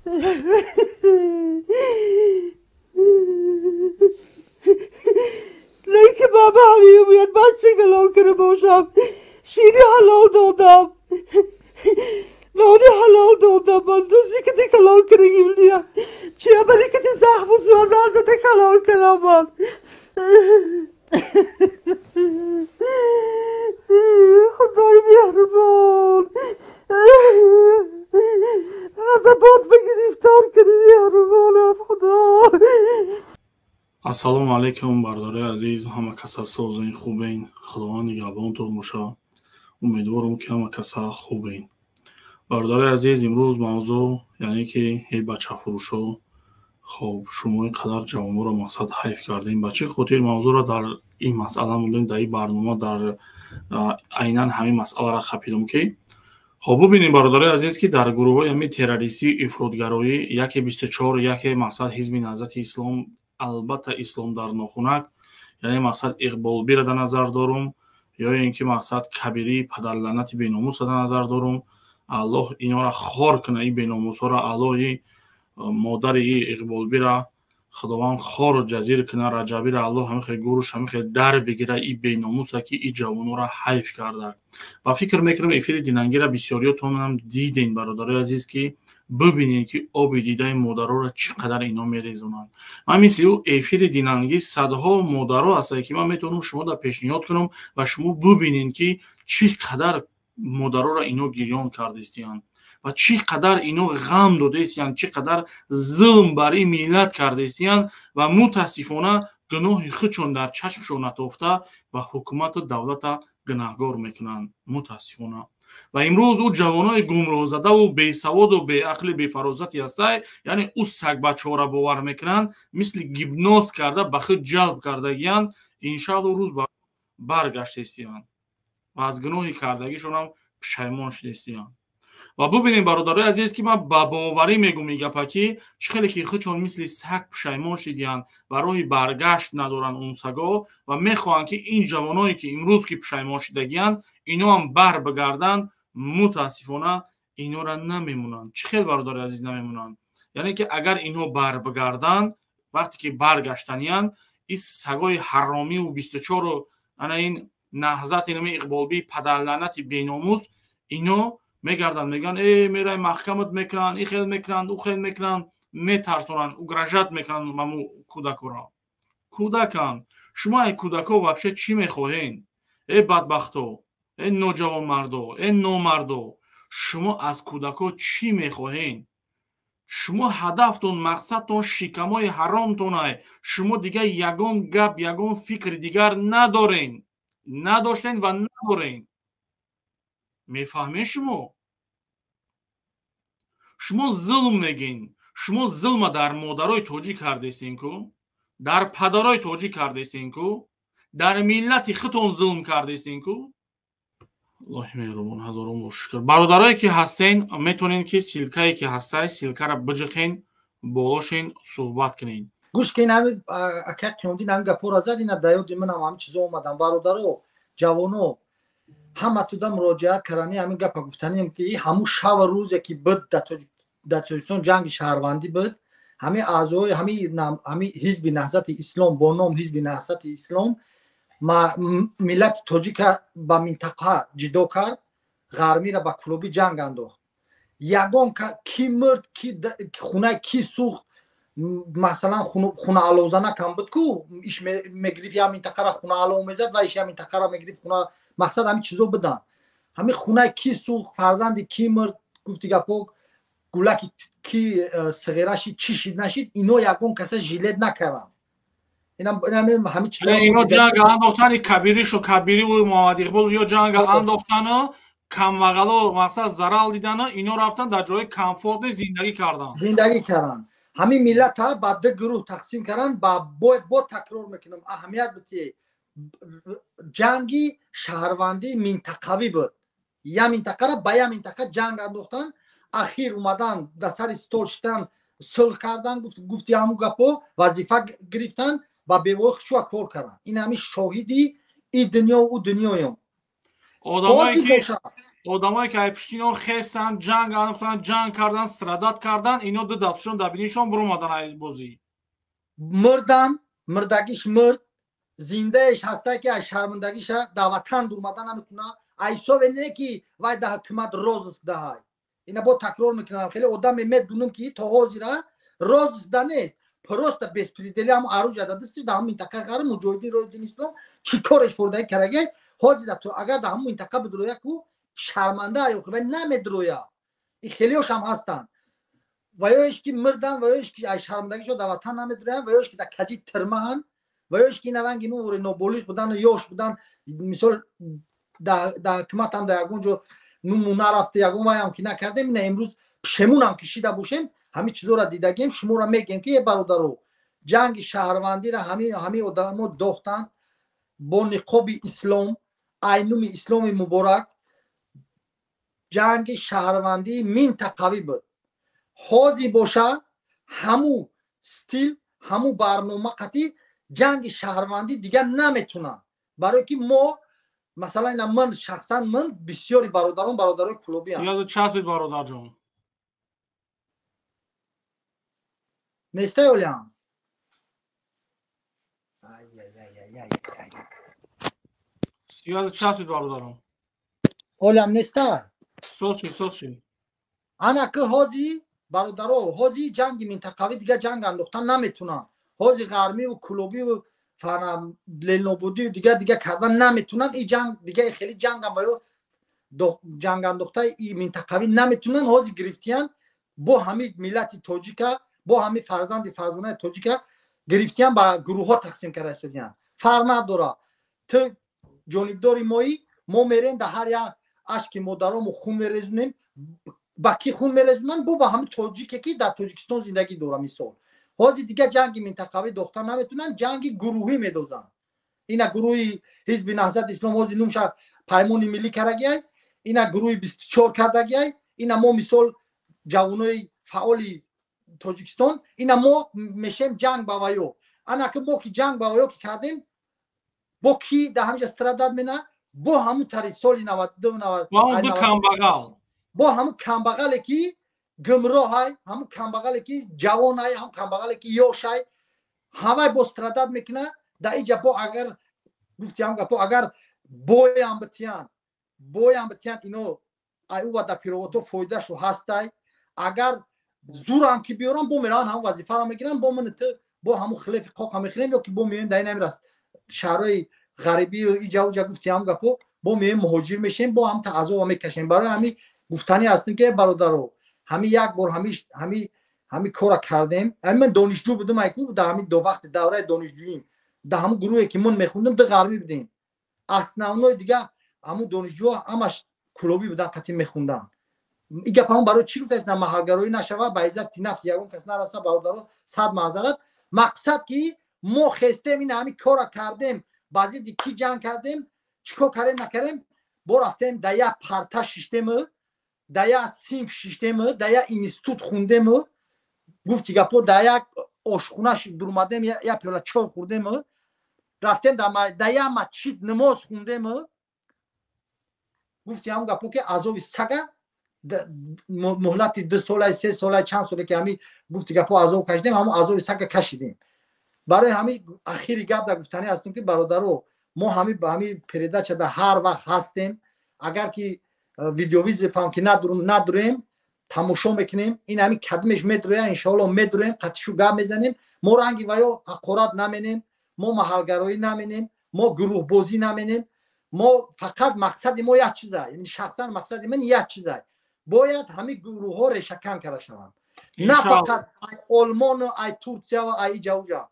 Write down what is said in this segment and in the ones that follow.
نه که بابا همین باید بچه گلان کنه باشم. شیری حلال دادم، نانی حلال دادم، من دوزی که دی کلان کنگیم نیا چیه بری که دی زخم و زوزن زده کلان کنم من. خدای مهربان غضبات بگرفتار کنی مهربانم خدا. Ассалому алайкум, бародарои азиз, ҳама каса созен, хубен, Худованд нигаҳбонтон боша. Умедворам, ки ҳама каса хубен. Бародарои азиз, имрӯз мавзӯъ, яъне ки эй бачафурӯшо, хоб, шумо ин қадар ҷавонҳоро мақсад ҳайф кардем. Ба чӣ хотир мавзӯъро дар ин масъала мондем, дар ин барнома дар айнан ҳамин масъаларо хапидам, ки хоб, бубинем, бародарои азиз, ки дар гурӯҳҳои ҳамин террористию ифротгароӣ, яке 24, яке мақсад Ҳизби Наҳзати Ислом, албатта ислом дар нохунак, яъне мақсад Иқболбира дар назар дорум, ё ин ки мақсад Кабирии падарлаънати беномусро дар назар дорум. Аллоҳ инора хор куна, ин беномусҳоро, Аллоҳи модари Иқболбира Худованд хору ҷазир куна, Раҷабира Аллоҳ ҳамин хел гуруш ҳамин хел дар бигира, и беномуса, ки и ҷавонҳоро ҳайф карда. Ва фикр мекунам, эфири динангира бисёриётонам дидем, бародарои азиз, ки бибинед, ки оби дидаи модароро чӣ қадар ино мерезонанд. Ман мисли ӯ эфири динангӣ садҳо модаро ҳастанд, ки ман метавонам шуморо пешниҳод кунам ва шумо бибинед, ки чӣ қадар модароро ино гирён кардистиянд ва чӣ қадар ино ғам додаистиянд, чӣ қадар зулм бар ин миллат кардаистиянд. Ва мутаассифона гуноҳи худшон дар чашмшон натофта ва ҳукумату давлата гунаҳгор мекунанд, мутаассифона. Ва имрӯз ӯ ҷавонои гумроҳзадаву бесаводу беақли бефарозати ҳастай, яъне ӯ сагбачаҳоро бовар мекунанд, мисли гипноз карда ба худ ҷалб кардагиянд. Иншаалло, рӯз баргаштаистиянд ва аз гуноҳи кардагишонам пушаймон шудаистиянд. Ва бубинем, бародарои азиз, ки ман ба боварӣ мегӯм ин гапа, ки чӣ хеле ки худшон мисли саг пушаймон шидиянд ва роҳи баргашт надоранд он саго, ва мехоҳанд, ки ин ҷавоное, ки имрӯз ки пушаймон шидагиянд, иноам бар бигарданд. Мутаассифона инора намемонанд. Чӣ хел, бародари азиз, намемонанд? Яъне ки агар инҳо бар бигарданд, вақте ки баргаштаниянд, ин сагои ҳаромиву 24-у ана ин Наҳзати инами Иқболбии падарлаънати беномус, ино мегарданд, мегӯянд: «Э, мерай, маҳкамат мекунанд, ин хел мекунанд, ӯ хел мекунанд», метарсонанд, угрожать мекунанд маму кӯдакоро. Кӯдаканд. Шумо ай кӯдако вообще чӣ мехоҳед, э бадбахто, э ноҷавонмардо, э номардо? Шумо аз кӯдако чӣ мехоҳед? Шумо ҳадафтон, мақсадтон шикамои ҳаромтонай. Шумо дигар ягон гап, ягон фикри дигар надорен, надоштен ва надорен. Мефаҳмед шумо? Шумо зулм мегин. Шумо зулма дар модарои тоҷик кардесен ку, дар падарои тоҷик кардесен ку, дар миллати худтон зулм кардесен ку. Аллоҳи меҳрубон, ҳазорон бор шукр. Бародарое ки ҳастен, метавонед, ки ссылка е ки ҳастай, ссылка ра биҷиқен, болошен, суҳбат кунед. Гӯш ки, ин ҳами ака Қиёмдин ҳамин гапҳоро зад, ина дар ёди манам ҳамин чизо омадан. Бародаро, ҷавоно, ҳама туда муроҷиат кардани, ҳамин гапа гуфтанем, ки ҳамун шава рӯзе ки буд дар Тоҷикистон ҷанги шаҳрвандӣ буд, ҳамин аъзои ҳамин Ҳизби Наҳзати Ислом, бо ном Ҳизби Наҳзати Ислом, миллати тоҷика ба минтақа ҷидо кард, ғармира ба клуби ҷанг андохт. Ягон ки мурд, ки хунаи ки сӯхт, масалан, хуна аловзанакам буд ку, иш мегирифт як минтақара хуна алов мезад ва иш як минтақара мегирифт хуна. Мақсад, ҳамин чизо буданд. Ҳамин хунаи ки сӯхт, фарзанди ки мурд, гуфти гапо, гулаки ки сиғираши чӣ шид, нашид, ино ягон каса жалеть накарданд. Ино ҷанг андохтани Кабиришу, Кабириву Муҳаммад Иқбол ё ҷанг андохтану камбағало мақсад зарал дидану ино рафтан дар ҷои комфортный зиндагӣ карданд. Зиндагӣ карданд. Ҳамин миллата ба ду гурӯҳ тақсим карданд. Ба бо такрор мекунам, аҳамият битие, ҷанги шаҳрвандӣ минтақавӣ буд. Я минтақара ба я минтақа ҷанг андохтан. Ахир омадан, дар сари стол шидан, сулҳ кардан, гуфти ҳамун гапо, вазифа гирифтан ба бевои хучуа кор карданд. Ин ҳамин шоҳиди и дунё, ӯ дунёём. Одамое ки ай пушти ино хестан, ҷанг андохтан, ҷанг кардан, страдать кардан, ино ду дастшон дар бинишон буромадан ай бозӣ. Мурдан, мурдагиш мурд, зиндаеш ҳаста ки ай шармандагиша дар ватан дурмада наметуна. Ай ҳисобе не ки вай да ҳукумат розыск даҳай. Ина бо такрор мекунам, хеле одаме медунам ки то ҳозира розыск да нест. Просто беспредел и ҳам оружие да дастиш дар ҳамун минтақаи ғарб муҷоҳидин рои дини ислом чӣ кореш фурдаи карагай. Ҳозир то агар дар ҳамун минтақа бидроя ку шарманда ай охи вай намедроя. И хелиёш ҳам ҳастанд. Ва ёеш ки мирдан, ва ёеш ки ай шармандагишо дар ватан намедроянд, ва ёеш ки дар каҷи тирмаҳанд, ва ёеш ки ина ранги мо ноболиғ будан, ёш будан, мисол дар ҳукумат ҳам дар ягон ҷо нуму нарафта, ягон вайам ки накардем, ина имрӯз пушемунам кишида бошем, ҳамин чизоро дидагем, шуморо мегем ки е бародаро, ҷанги шаҳрвандиро ҳамин одамо дохтанд бо ниқоби ислом, айнуми исломи муборак. Ҷанги шаҳрвандии минтақавӣ буд. Ҳозир боша ҳамун стил, ҳамун барнома қатӣ ҷанги шаҳрвандӣ дигар наметунанд. Барое ки мо масалан ина ман шахсан, ман бисёри бародарон бародарои клубиам. Сиёза часпид бародарҷон. Нестай олиам? Сиёза часпид бародарон. Олиам нестай? Соз шид, соз шид. Ана ки ҳозир бародаро, ҳозир ҷанги минтақавӣ дигар ҷанг андохтан наметунанд. Ҳозир ғармиву клубиву фана ленобудию дигар дигар кардан наметунанд. И ҷанг дига хеле ҷангам ва ё ҷанг андохтаи и минтақавӣ наметунанд. Ҳозир гирифтиян бо ҳамин миллати тоҷика, бо ҳамин фарзанди фарзонаи тоҷика гирифтиян ба гурӯҳҳо тақсим карда истодиян. Фарқ надора, ту ҷонибдори моӣ, мо мерем дар ҳар як ашки модарому хун мерезунем. Ба кӣ хун мерезунанд? Бо ба ҳамин тоҷике ки дар Тоҷикистон зиндагӣ дора. Мисол ҳозир дигар ҷанги минтақавӣ дохта наметунанд, ҷанги гурӯҳӣ медозанд. Ина гурӯҳи ҳизби Наҳзати Ислом ҳозир нумша Паймони миллӣ кардагиай, ина гурӯҳи 24 кардагиай, ина мо мисол ҷавонои фаъоли Тоҷикистон, ина мо мешем ҷанг ба ваё. Ана ки мо ки ҷанг ба ваё ки кардем, бо ки дар ҳамиҷа страдать мена? Бо ҳамун тари соли 92 камбағал, бо ҳамун камбағале ки гумроҳай, ҳамун камбағале ки ҷавонай, ҳамун камбағале ки ёшай, ҳамай бо страдать мекуна. Дар иҷа бо агар гуфтиам гапо, агар боям битиян, боям битиян, ино ай ува дар пировото фоидашу ҳастай. Агар зурам ки биёрам, бо мераван ҳамун вазифаро мегирам, бо ман ту бо ҳамун хилефи қоқа мехӯрем, ё ки бо меоем дар ин ҳамин шаҳрҳои ғарибию иҷа уҷа, гуфтиам гапо, бо меоем муҳоҷир мешем, бо ҳам таъазоба мекашем. Барои ҳамин гуфтанӣ ҳастем ки бародаро, ҳамин як бор ҳамин кора кардем. Ҳамин ман донишҷӯ будам, айку дар ҳамин до вақти давраи донишҷӯим дар ҳамун гурӯҳе ки ман мехондам ду ғарбӣ будем. Основной дига ҳамун донишҷӯҳо ҳамаш клубӣ будан, қатъи мехонданд. И гап ҳамон барои чӣ гуфтааст? Маҳалгароӣ нашава, ба иззати нафс ягон кас нараса, бародаро, сад маъзарат. Мақсад ки мо хестем, ин ҳамин кора кардем, ба зидди кӣ ҷанг кардем, чӣ кор кардем накардем, бо рафтем дар як парта шиштему, дар як синф шиштему, дар як институт хундему, гуфти гапо, дар як ошхона дурмадем, як пиёла чой хӯрдему, рафтем дар як масҷид намоз хундему, гуфти ҳамон гапо ки азоби сага муҳлати 2 солаи, 3 солаи, чанд соле ки ҳамин гуфти гапо азоб кашидем, ҳамон азоби сага кашидем. Барои ҳамин ахири гап дар гуфтанӣ ҳастем ки бародаро, мо ҳамин ба ҳамин передача дар ҳар вақт ҳастем. Агар ки видеовызов ам ки надурем, тамошо мекунем. Ин ҳамин кадмеш медроя, иншоалло медроем, қатишу гап мезанем. Мо ранги ваё ҳақорат наменем, мо маҳалгароӣ наменем, мо гурӯҳбозӣ наменем. Мо фақат мақсади мо як чиза, шахсан мақсади ман як чиза: бояд ҳамин гурӯҳҳо решакан карда шаванд. На фақат ай Олмону ай Турсия ай иҷа уҷа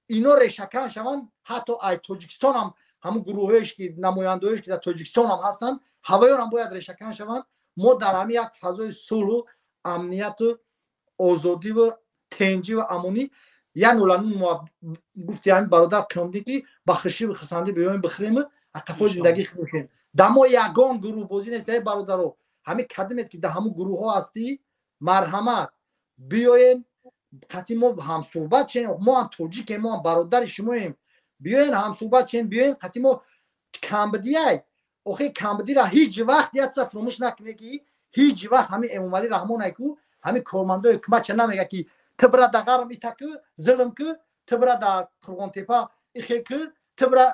ино решакан шаванд, ҳатто ай Тоҷикистон ҳам ҳамун гурӯҳҳоеш ки намояндаҳоеш ки дар Тоҷикистон ҳам ҳастанд, ҳавоёрам бояд решакан шаванд. Мо дар ҳамин як фазои сулҳу амнияту озодиву тенҷиву амонӣ як нулану гуфти ҳамин бародар Қиёмдин ки ба хушиву хурсандӣ биёем, бихӯрему қафои зиндагӣ бошем. Дар мо ягон гурӯҳбозӣ нест, эй бародаро. Ҳамин кадимет ки дар ҳамун гурӯҳҳо ҳастӣ, марҳамат, биёен қатъи мо ҳамсӯҳбат шем. Мо ҳам тоҷикем, мо ҳам бародари шумоем. Биёен ҳамсӯҳбат шем, биёен қатъи мо камбидияй. Охи камбудира ҳеҷ вақт як чиза фуромӯш накунед, ки ҳеҷ вақт ҳамин Эмомалӣ Раҳмон айку ҳамин кормандои ҳукуматча намега, ки ту бира да ғарм ита ку, зулм ку, ту бира да Қурғонтепа ихе ку, ту бира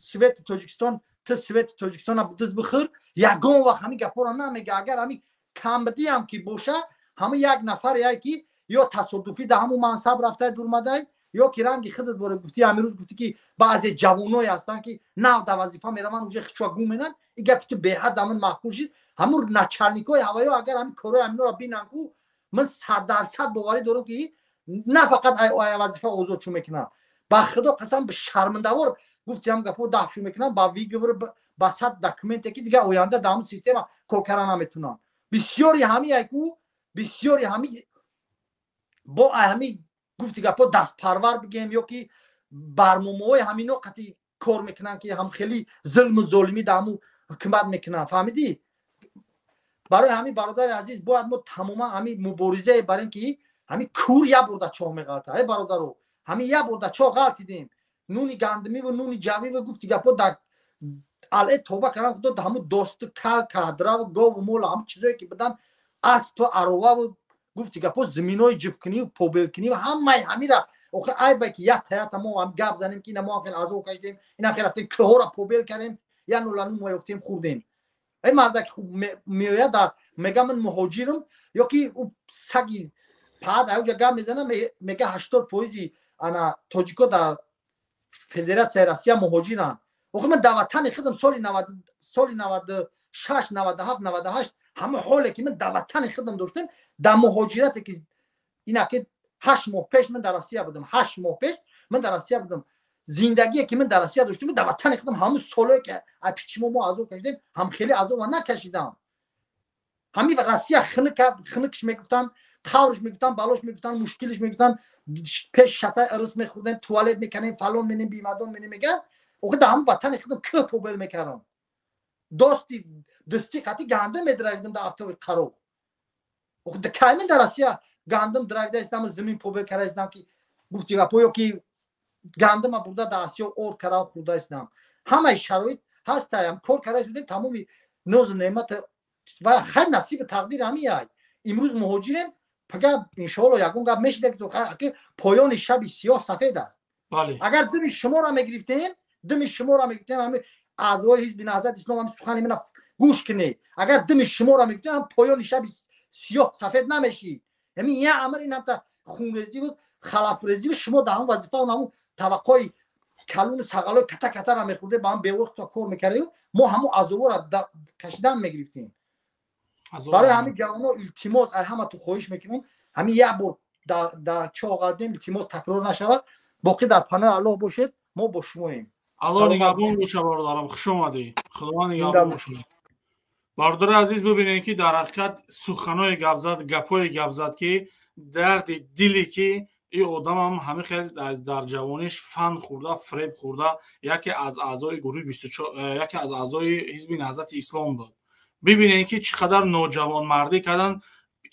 свети Тоҷикистон, ту свети Тоҷикистона дуз бихӯр. Ягон вақт ҳамин гапҳоро намега. Агар ҳамин камбудиам ки боша, ҳамин як нафаре ки ё тасодуфӣ да ҳамун мансаб рафтай дурмадай, ё ки ранги худат боре гуфтӣ, ҳамин рӯз гуфтӣ, ки баъзе ҷавоное ҳастанд, ки нав да вазифа мераванд, уже хичва гум менанд. И гапи ту беҳад ҳамин маъқул шид. Ҳамун начальникҳои ҳаваё агар ҳамин корҳои ҳаминора бинанд ку, ман 100% боварӣ дорам, ки на фақат ай вазифа озод шу мекунанд, ба худо қасам, шармандавор гуфти ҳам гапҳо дафшу мекунанд, ба выговор, ба сад документе, ки дигар оянда дар ҳамун система кор карда наметунанд. Бисёри ҳами айку, бисёри ҳами бо ҳами гуфти гапҳо дастпарвар бигем, ё ки барномаҳои ҳамино қати кор мекунанд, ки ҳам хеле зулму золимӣ дар ҳамун ҳукумат мекунанд. Фаҳмидӣ? Барои ҳамин, бародари азиз, бояд мо тамоман ҳамин муборизае барем, ки ҳамин кур як бор дар чоҳ меғалта. Эй бародаро, ҳамин як бор дар чоҳ ғалтидем, нуни гандумиву нуни ҷавиву гуфти гапҳо дар алэ тоба кардан худо ҳамун досту кал кадраву гову мол, ҳамун чизое ки будан, аспу ароваву гуфти гапҳо, зиминои ҷифкуниву побелкуниву ҳамаи ҳамира. Охи айбе ки якта якта мо ҳам гап занем, ки ина мо ҳам хеле азоб кашидем, ина хеле рафтем кӯҳҳоро побел кардем, як нула нун мо ёфтем, хӯрдем. Эй марда ки хуб меояд, мега ман муҳоҷирам, ё ки ӯ саги паад ауҷа гап мезана, мега 80% ана тоҷико дар Федератсияи Россия муҳоҷиранд. Охи ман дар ватани худам соли 96, 97, 98, ҳама ҳоле ки ман дар ватани худам доштем, дар муҳоҷирате ки ина ки 8 моҳ пеш ман дар Россия будам, 8 моҳ пеш ман дар Россия будам, зиндагие ки ман дар Россия доштем, дар ватани худам ҳамун солое ки пичимо мо азоб кашидем, ҳам хеле азоба накашидам. Ҳамин Россия хунукш мегуфтанд, таврш мегуфтанд, балош мегуфтанд, мушкилиш мегуфтанд, пеш шатай ырыс мехӯрдем, туалет мекардем, фалон менем, бимадон менем, меган. Охи дар ҳамун ватани худам кӯ побел мекардам, дости дӯсти қати гандум медравидам дар афтоби қарор. Охи кай мен дар Россия гандум дравида истам, зимин побел карда истам, ки гуфти гапо, ё ки гандума бурда дар Осиё орд карда хӯрда истам. Ҳамаи шароит ҳастаям, кор карда истодем, тамоми нозу неъмат ва хайр, насиби тақдир ҳамин ай. Имрӯз муҳоҷирем, пага иншоалло ягон гап мешида, ки поёни шаби сиёҳ сафед аст. Агар думи шуморо мегирифтем, думи шуморо мегирифтем, ҳами аъзои ҳизби Наҳзати Ислом, ҳами сухани мана гӯш кунед, агар думи шуморо мегирифтем, ҳам поёни шаби сиёҳ сафед намешид. Ҳамин як амр ин ҳамта хунрезиву халафрезиву шумо дар ҳамун вазифа, ҳамун таваққои калони сағалои ката катара мехӯрдем, ба ҳам бевақта кор мекардем, мо ҳамун азобора кашидан мегирифтем. Барои ҳамин, ҷавоно, илтимос, ай ҳамату хоҳиш мекунем, ҳамин як бор да чоҳ ғалтем, илтимос, такрор нашавад. Боқӣ дар паноҳи Аллоҳ бошед, мо бо шумоем. Аллоҳ нигаҳбон боша, бародарам, хуш омадӣ, Худованд нигаҳбон боша. Бародари азиз, бибинед, ки дар ҳақиқат суханое гап зад, гапҳое гап зад, ки дарди диле ки ин одамам ҳамин хел дар ҷавониш фан хӯрда, фиреб хӯрда, яке аз аъзои гурӯҳи яке аз аъзои ҳизби Наҳзати Ислом буд. Бибинед, ки чӣ қадар ноҷавонмардӣ карданд,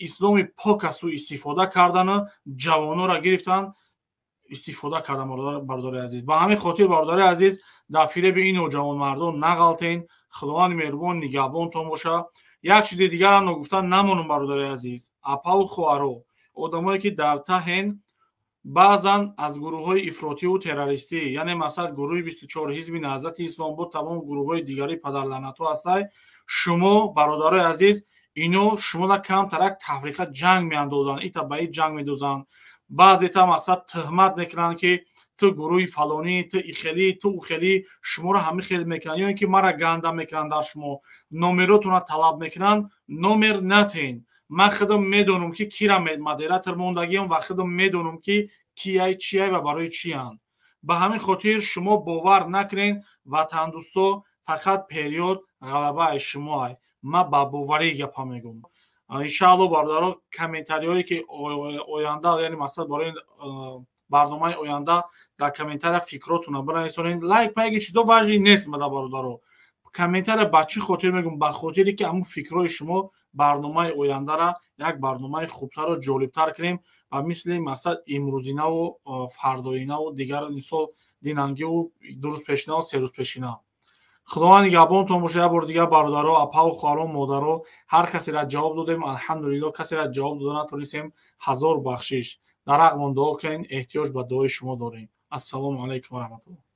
исломи пока суистифода кардану ҷавононро гирифтанд, истифода кардан. Бародари азиз, ба ҳамин хотир, бародари азиз, дар фиреби ин ноҷавонмардон нағалтен. Худованди меҳрубон нигаҳбонтон боша. Як чизи дигарам ногуфта намонум, бародари азиз, апаву хоҳаро, одамое ки дар таҳен, баъзан аз гурӯҳҳои ифротиву террористӣ, яъне масалан гурӯҳи 24, ҳизби Наҳзати Ислом буд, тамом гурӯҳҳои дигари падарлаънатҳо ҳастай. Шумо, бародарои азиз, ино шумода камтарак тафриқа ҷанг меандозанд, ита ба ит ҷанг медозанд, баъзета масалан тӯҳмат мекунанд, ки ту гурӯҳи фалонӣ, ту ихелӣ, ту ухелӣ, шуморо ҳамин хел мекунанд, ё ин ки мара ганда мекунанд, дар шумо номеротонро талаб мекунанд. Номер натен. Ман худам медонам, ки кира модератор мондагиам, ва худам медонам, ки кияй, чияй ва барои чиянд. Ба ҳамин хотир шумо бовар накунед. Ватандӯсто, фақат период ғалабаи шумоай. Ман ба боварӣ гапа мегӯм. Иншаалло, бародаро, комментариҳое ки оянда, яъне мақсад барои барномаи оянда, дар комментария фикротона бинависонед. Лайк пайги чизо важный нест мада, бародаро. Комментария ба чӣ хотир мегӯм? Ба хотире ки ҳамун фикрҳои шумо барномаи ояндара як барномаи хубтару ҷолибтар кунем ва мисли мақсад имрӯзинаву фардоинаву дигар мисол динангиву 2 рӯз пешинаву 3 рӯз пешина. Худованд нигаҳбонтон боша. Як бори дигар, бародаро, апаву хоҳаро, модаро, ҳар касеро ҷавоб додем, алҳамдулилло, касеро ҷавоб дода натонистем, ҳазор бахшиш. Дар ҳаққмон дуо кунед, эҳтиёҷ ба дуои шумо дорем. Ассалому алайкум ва раҳматуллоҳ.